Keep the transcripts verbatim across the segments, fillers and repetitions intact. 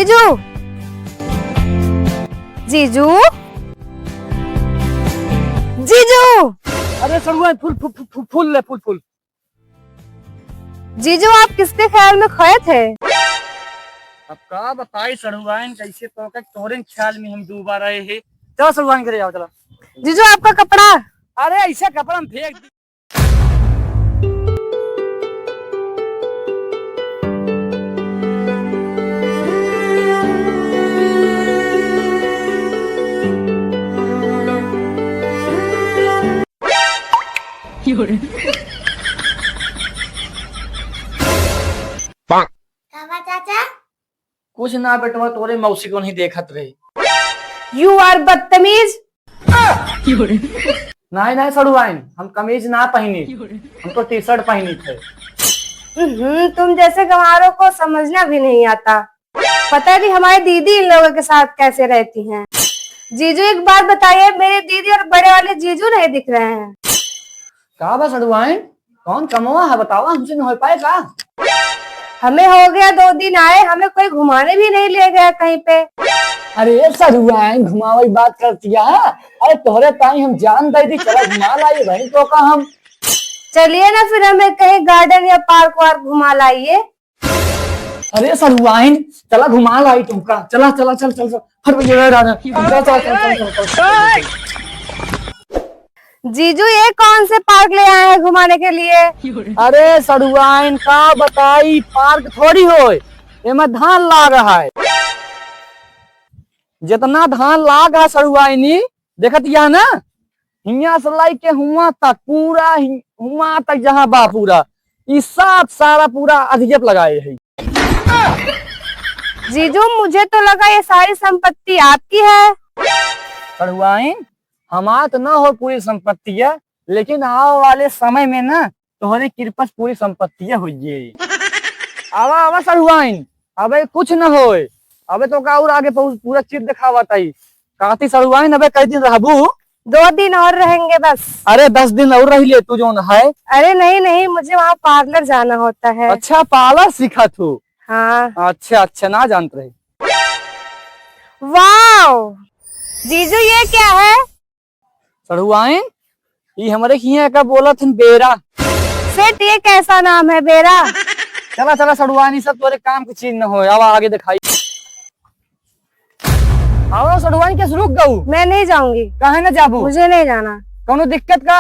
जीजू, जीजू, जीजू। अरे सड़ुआ, फूल, फूल, फूल, फूल, फूल ले, फूल, फूल। जीजू, आप किसके ख्याल में खोए थे? अब का बताई सड़ुआइन, कैसे तो का तोरे ख्याल में हम डूबा रहे हैं। चलो सड़ुआइन घरे जाओ, चलो। जीजू, आपका कपड़ा। अरे ऐसे कपड़ा हम फेंक दी। का बा चाचा? कुछ ना बेटवा, तोरे मौसी को नहीं देखत रही। You are बदतमीज। नाहीं, नाहीं सड़ुआइन, हम कमीज ना पहिनी, हम तो टी शर्ट पहिनी थे। हम्म, तुम जैसे गंवारों को समझना भी नहीं आता। पता नहीं हमारी दीदी इन लोगों के साथ कैसे रहती हैं। जीजू, एक बात बताइए, मेरे दीदी और बड़े वाले जीजू नहीं दिख रहे हैं। का बा सड़ुआइन, कौन कमवा है, बतावा, हमसे न हो पाए का? हमें हो गया दो दिन आए, हमें कोई घुमाने भी नहीं ले गया कहीं पे। अरे सड़ुआइन, घुमावे की बात करती है? अरे तोहरे ताई हम जान दे दी, चला घुमा लाइए भाई तो का हम। चलिए ना फिर हमें कहीं गार्डन या पार्क वार्क घुमा लाइए। अरे सड़ुआइन, चला घुमा लाई तुमका। चला, चला, चल, चल, चल। हट भैया, राजा। चल, चल, चल, चल, चल, चल। जीजू, ये कौन से पार्क ले आए हैं घुमाने के लिए? अरे सड़ुआइन, का बताई, पार्क थोड़ी होय, एमे धान लाग है। जितना धान लाग है सड़ुआइनी, देखत या ना, हियां से लइके हुआं तक, पूरा हि-, हुआं तक जहां बा पूरा, ई सब सारा पूरा अधियप लगाए है। जीजू, मुझे तो लगा ये सारी संपत्ति आपकी है। सड़ुआइन, हमार तो ना हो पूरी संपत्ति है, लेकिन आवे वाले समय में ना तोहरे कृपा से पूरी संपत्ति होइए। आवा, आवा सड़ुआइन, अबे कुछ न होए, अबे तो का और आगे पहु-, पूरा चीज देखावत आई। काती सड़ुआइन, अबे कई दिन रहबू? दो दिन और रहेंगे बस। अरे दस दिन और रह ले तू जोन है। अरे नहीं, नहीं, मुझे वहाँ पार्लर जाना होता है। अच्छा, पार्लर सीखत हो? हाँ। अच्छा, अच्छा, ना जानत रहे। वाओ, जीजू ये क्या है? सड़ुआइन, ई हमरे हियां का बोलत हन बेरा। सेठ, ये कैसा नाम है बेरा? चला, चला सड़ुआइन, ई सब तोरे काम की चीज न होए। आवा आगे दिखाई। आवा सड़ुआइन, कैसे रुक गऊ? मैं नहीं जाऊंगी। काहे न जाबू? मुझे नहीं जाना। कौनो दिक्कत का?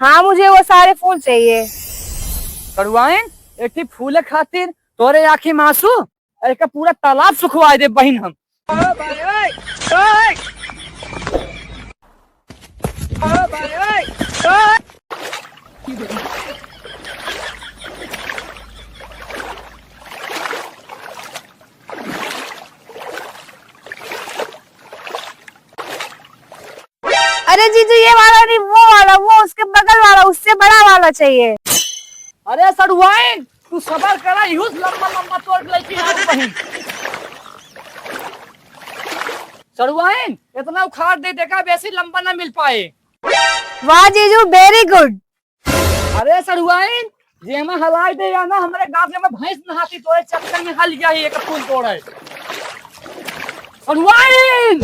हाँ, मुझे वो सारे फूल चाहिए। सड़ुआइन, एक ठे फूल खातिर तोरे आँखी में आंसू, अरे का पूरा तालाब सुखवाए दे बहिन हम। अरे जीजू, ये वाला नहीं, वो वाला, वो उसके बगल वाला, उससे बड़ा वाला चाहिए। अरे सड़ुआइन, तू सबर करा, यूं लंबा लंबा तोड़ के लेके आ बहिन। सड़ुआइन, इतना उखाड़ दे, देखा बेसी लंबा ना मिल पाए। वाह जीजू, very good। अरे सड़ुआइन, जे हमें हलाई दे या ना, हमरे गांव में भैंस नहाती, तोरे चक्कर में हल गया ही एक फूल तोड़े। सड़ुआइन!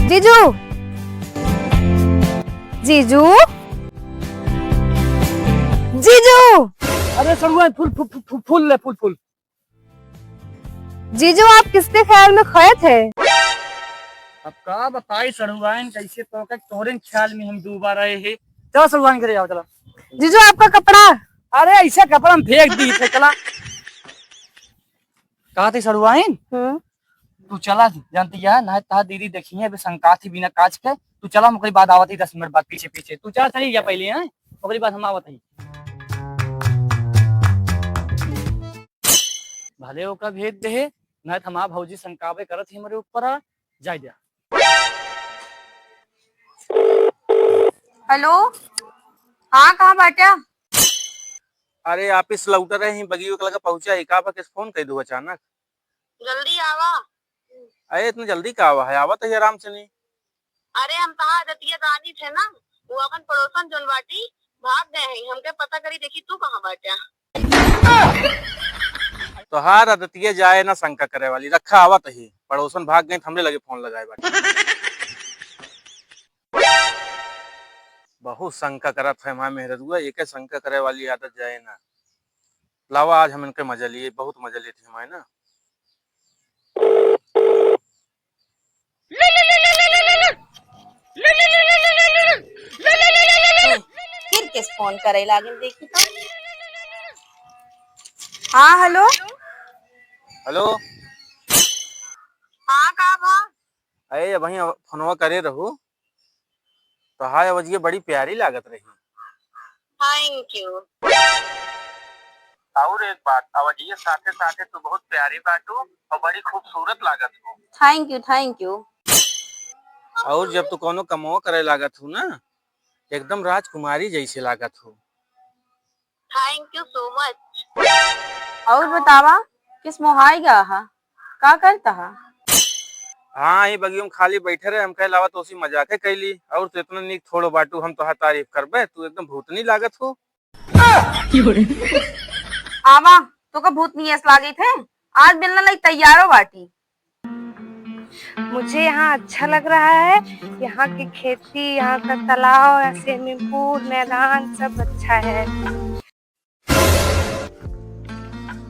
जीजू, जीजू, जीजू। अरे सड़ुआ, फूल, फूल, फूल, फूल, फूल ले, फूल, फूल। जीजू, आप किसके ख्याल में खोए थे? अब का बताई सड़ुआइन, कैसे तो के तोरे ख्याल में हम डूबा रहे हैं। चलो सड़ुआइन घरे जाओ, चलो। जीजू, आपका कपड़ा। अरे ऐसे कपड़ा हम फेंक दी थे, चला। कहा थी सड़ुआइन? हम्म। तू चला, जानती है ना, तहा दीदी देखी है, अभी संकात ही बिना काज के। तू चला, हम ओकरी बाद आवत ही दस मिनट बाद पीछे पीछे। तू चला, चली जा पहले, हैं? ओकरी बाद हम आवत ही। भले ओका भेज दे, ना तो हमार भौजी संकाबे करत ही हमरे ऊपर आ, जाए द्या। हेलो, हाँ, कहाँ बाट्या? अरे, office लौट रहे ही, बगियो के लगे पहुँचा ही, का बा, किस फोन कइ दू अचानक? जल्दी आवा। अरे, इतना जल्दी का आवा है, आवा तो ही आराम से नहीं। अरे, हम तहार आदतिया जानी थे ना, वो अपन पड़ोसन जोन बाटी, भाग गए हैं, हमके पता करी, देखी तू कहाँ बाट्या। तोहार आदतिया जाए ना शंका करे वाली, रखा, आवा तो ही, पड़ोसन भाग गए, हमरे लगे फोन लगाए बाटी। बहुत शंका करत है हमार मेहररुआ, एके शंका करे वाली आदत जाए ना। लावा, आज हम इनके मजा लिए, बहुत मजा लेती हमारे ना। फिर किस फोन करे लागल, देखी तो। हाँ, हेलो। हेलो। हाँ, का बा? अरे, अबहीं फोनवा करे रहू। तोहार आवाजिया बड़ी प्यारी लागत रही। Thank you। और एक बात, आवाजिया साथे साथे तू बहुत प्यारी बाटू और बड़ी खूबसूरत लागत हो। Thank you, thank you। और जब तू कोनो कमवा करे लागत हो ना, एकदम राजकुमारी जैसे लागत हो। Thank you so much। और बतावा, किस मोहाई गा हा? का करता हा? हाँ, ये बगियो में खाली बैठे रहे, हम कहे लावा तो उसी मजाके कैली। और तो इतना नीक थोड़ो बाटू, हम तोहार तारीफ करबे, तू एकदम भूतनी लागत हो। आवा, तोका भूतनी ऐस लागित है, आज मिलने लायक तैयारो बाटी। मुझे यहाँ अच्छा लग रहा है, यहाँ की खेती, यहाँ का तालाब, swimming pool, मैदान सब अच्छा है।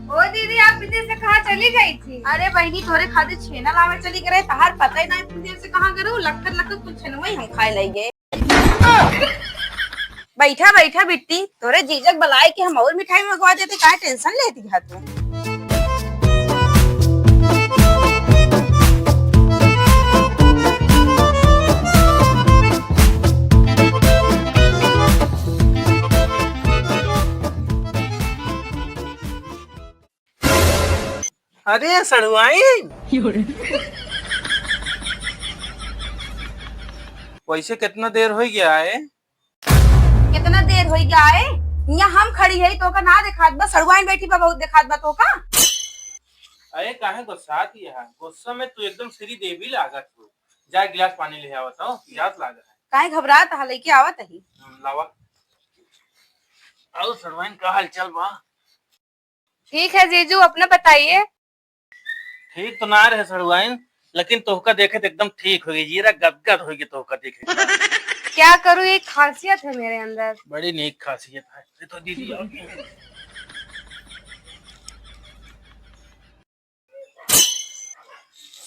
ओ दीदी, आप इतने से कहाँ चली गई थी? अरे बहिनी, तोरे खातिर छेना लावे चली गए, तहार पता ही नहीं, इतने से कहाँ गए, लक्खत लक्खत कुछ छेनवा ही हम खाए लग गए। बैठा बैठा बिट्टी, तोरे जीजक बुलाए के हम और मिठाई मंगवा देते, काहे tension लेती है तू? अरे सड़ुआइन, वैसे कितना देर हो गया है? कितना देर हो गया है? यहाँ हम खड़ी है, तोका ना देखात बा, सड़ुआइन बैठी बा, बहुत देखात बा तोका। अरे काहे गुस्सात ही है? गुस्सा में तू एकदम श्री देवी लागत हो। जा एक गिलास पानी ले आवा तो, प्यास लागा है। काहे घबरात हा, लेके आवत ही। हम्म, लावा। और सड़ुआइन का हाल चाल बा? ठीक है जीजू, अपना बताइए। ठीक तो ना रहे सड़ुआइन, लेकिन तोहका देखे तो एकदम ठीक हो गई, जीरा गदगद हो गई तोहका देखे के बाद। क्या करूँ, एक खासियत है मेरे अंदर। बड़ी नेक खासियत है। ये तो दीदी आ गई।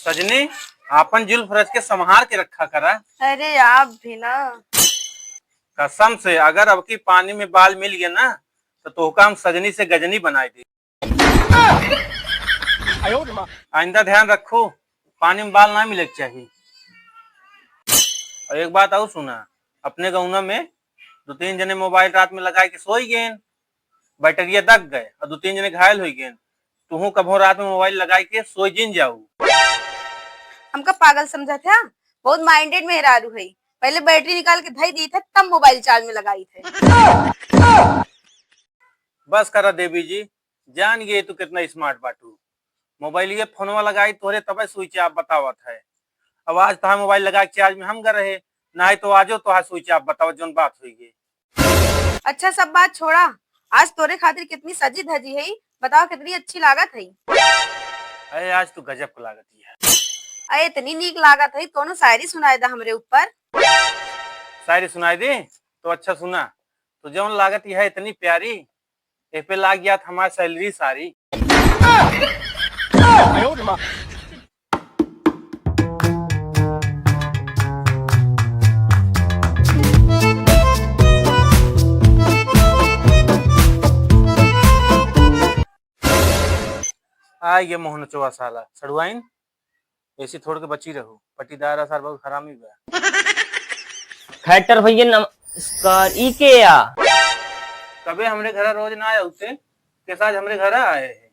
सजनी, आपन जुल्फ रच के संभार के रखा करा। अरे आप भी ना। कसम से, अगर अब की पानी में बाल मिल गया ना, तो तोहका हम सजनी से गजनी बनाए दे। आइंदा ध्यान रखो, पानी में बाल ना मिले के चाहिए। और एक बात और सुना, अपने गौना में दो तीन जने मोबाइल रात में लगाए के सोई गेन, बैटरिया दग गए और दो तीन जने घायल हो गेन। तुहू कभो रात में मोबाइल लगाए के सोई जिन जाऊ। हमका पागल समझत है? बहुत minded मेहरारू है, पहले बैटरी निकाल के धई दी थे, तब मोबाइल चार्ज में लगाई थे। बस करा देवी जी, जान गए तू कितना smart बाटू। मोबाइलिया फोनवा लगाई तोहरे तबे स्विच ऑफ बतावत है। अब आज तोहार मोबाइल लगा के चार्ज में हम गए रहे, नाहीं तो आजो तोहार स्विच ऑफ बतावत जौन बात हुई गई। अच्छा सब बात छोड़ा, आज तोरे खातिर कितनी सजी धजी है, बताओ कितनी अच्छी लागत है। अरे आज तू गजब को लागत ही है। अरे इतनी नीक लागत है, कोनो शायरी सुनाए दा हमरे ऊपर। शायरी सुनाए दे? तो अच्छा सुना, तो जौन लागत ही है इतनी प्यारी, ए पे लाग जात हमार सैलरी सारी। आ ये मोहनचवा साला सड़ुआइन। एसी छोड़ के बची रहू, पटीदार असार बहुत हरामी बा। खैटर भैया नमस्कार, ई के आ? कबे हमरे घरा रोज ना आया उसे, कैसा आज हमरे घरा आए हैं।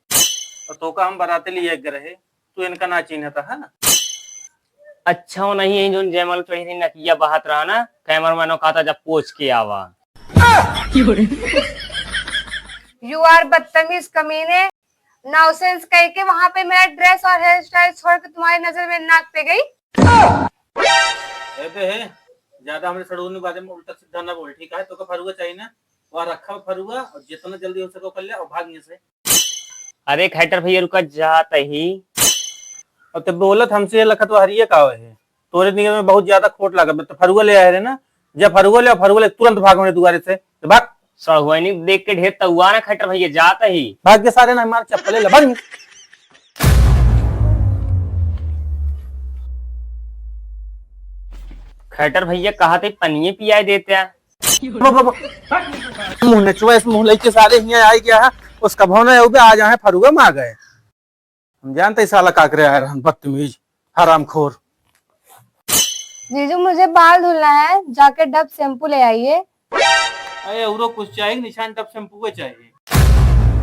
और तोका हम बराते लिए एक रहे, तू इनका ना चिन्हता है। अच्छा हो नहीं है जोन जयमाल चौधरी नकिया बहात रहा ना, कैमरामैन कहा था जब पोछ के आवा। You are बदतमीज कमीने, नाउसेंस कह के वहां पे मेरा ड्रेस और हेयर स्टाइल छोड़ के तुम्हारी नजर में नाक पे गई। ए बे, हे, ज्यादा हमरे सड़ूनी बारे में उल्टा सीधा ना बोल, ठीक है? तो का फरुआ चाहिए ना, वहाँ रखा फरुआ और जितना जल्दी हो सके कर ले और भाग यहाँ से। अरे खैटर भैया रुका, जात ही। अब ते बोलत हमसे ये लखत हरिये का है? तोरे नियत में बहुत ज्यादा खोट लागत बा। तो फरुआ ले आए रहे ना, जब फरुआ ले, फरुआ ले तुरंत भाग हमरे दुआरे से, तो भाग। सड़हुआइनी देख के ढेर तउआ ना खैटर भैया, जात ही। भाग के सारे ना, मार चप्पले ले, भाग। खैटर भैया कहा थे पनिये पियाए देते हैं। बाबा, बाबा। मुंह नचवा, इस मुंह लइके सारे हियां आए गया है। उसका भौना है, उबे आ जाए, फरुआ में आ गए। हम जानते ही साला का करे आए रहन, बदतमीज, हरामखोर। जीजू, मुझे बाल धुलना है, जाके डब शैम्पू ले आइए। अरे, औरो कुछ चाहिए? निशान डब शैम्पू चाहिए।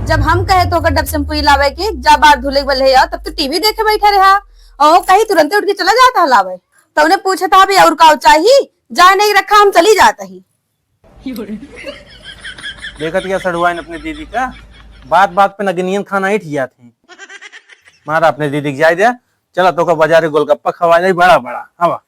जब हम कहे तो ओकर डब शैम्पू ही लावे के, जा बाल धुले के बल्ले आओ, तब तो टीवी देखे बैठा रहा। और कहीं तुरंते उठ के चला जाता है लावे। तो उन्हें पूछे था, "अभी और का चाहिए?" जा नहीं रखा, हम चली जाता ही। देखत क्या सड़ुआइन अपने दीदी का, बात बात पे नगनियन खाना ही ठिया थे। मारा अपने दीदी के जाए दिया, चला तो का बाजारे गोलगप्पा खवा जाए बड़ा बड़ा। हवा।